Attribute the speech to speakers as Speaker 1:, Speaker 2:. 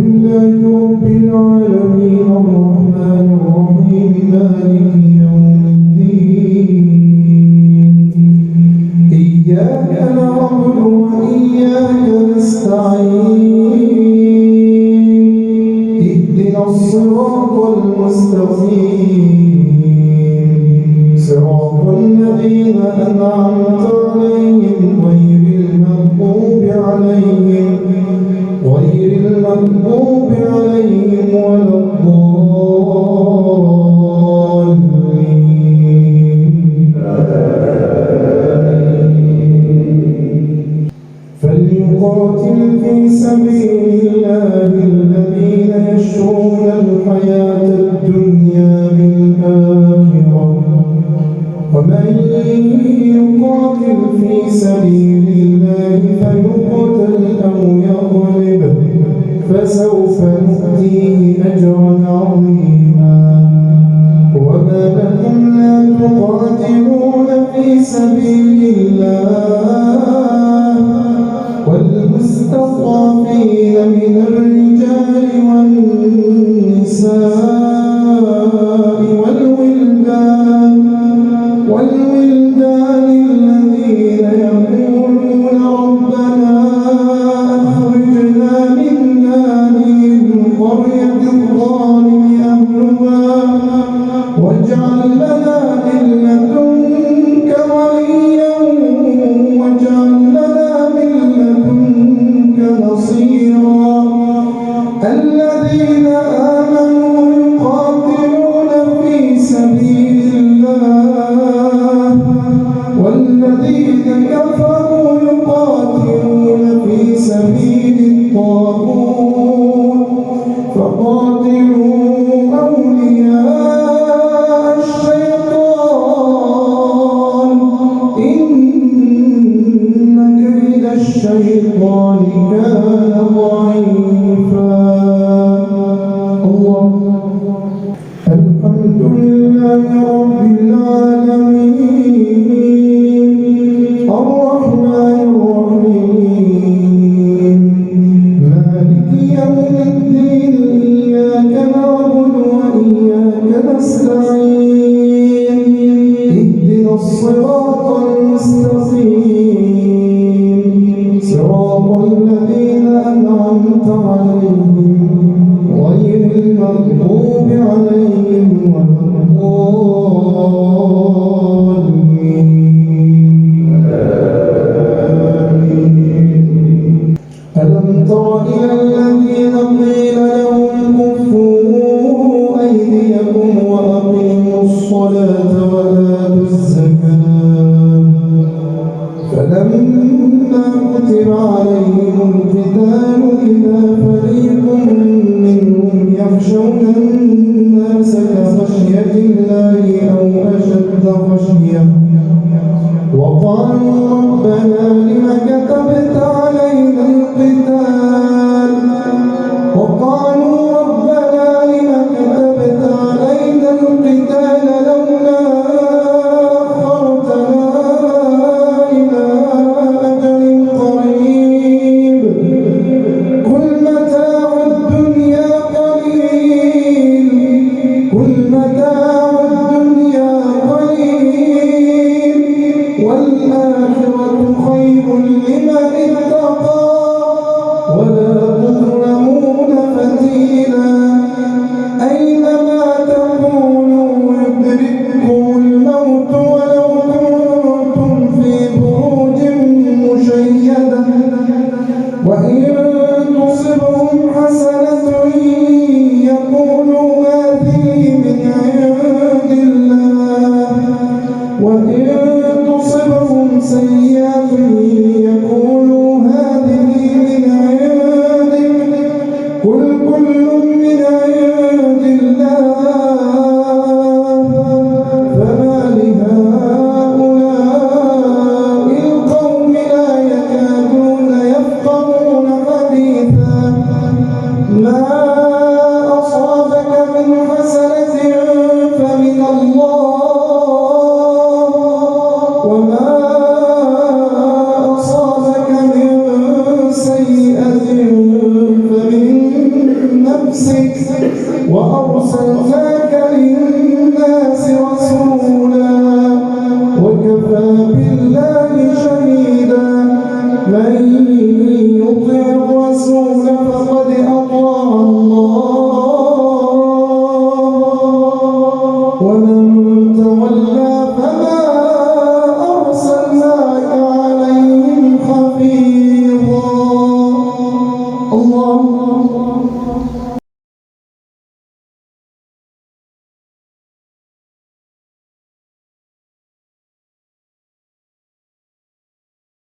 Speaker 1: لله رب العالمين الرحمن الرحيم مالك يوم الدين إياك نعبد وإياك نستعين اهدنا الصراط المستقيم صراط الذين أنعمت عليهم غير المغضوب عليهم ولا الضالين. فليقاتل في سبيل الله الذين يشرون الحياة الدنيا بالآخرة ومن يقاتل في سبيل الله فيقتل أو يغلب فسوف نؤتيه أجرا عظيما. وما لكم لا تقاتلون في سبيل الله والمستضعفين من الرجال والنساء والولدان الذين يقولون ربنا أخرجنا من هذه القرية الظالم أهلها واجعل لنا من لدنك وليا واجعل لنا من لدنك نصيرا. الذين آمنوا يقاتلون في سبيل الله والذين كفروا يقاتلون في سبيل الطاغوت فقاتلوا أولياء الشيطان إن كيد الشيطان كان ضعيفا. الله. الحمد لله رب العالمين الرحمن الرحيم مالك يوم الدين إياك نعبد وإياك نستعين اهدنا الصراط المستقيم صراط الذين أنعمت عليهم غير المغضوب عليهم ولا الضالين. آمين. ألم تر إلى الذين قيل لهم كفوا أيديكم وأقيموا الصلاة وآتوا الزكاة فلما كتب عليهم القتال إذا فريق منهم يخشون الناس كخشية الله أو أشد خشية وقالوا ربنا لم كتبت علينا القتال وقالوا ربنا لم كتبت علينا القتال لولا أخرتنا إلى أجل قريب. قل متاع الدنيا قليل قل متاع الدنيا قليل والآخرة خير لمن اتقى ولا تظلمون فتيلا. أينما تكونوا يدرككم الموت ولو كنتم في بروج مشيدة وإن تصبهم حسنة يقولوا هذه من عند الله وإن تصبهم سيئة يقولوا هذه من عندك قل كل من عند الله فما لهؤلاء القوم لا يكادون يفقهون حديثا. ما أصابك من حسنة فمن الله وما أصابك من سيئة فمن أرسلناك للناس رسولا وكفى بالله شهيدا. من يطع الرسول فقد أطاع الله، ومن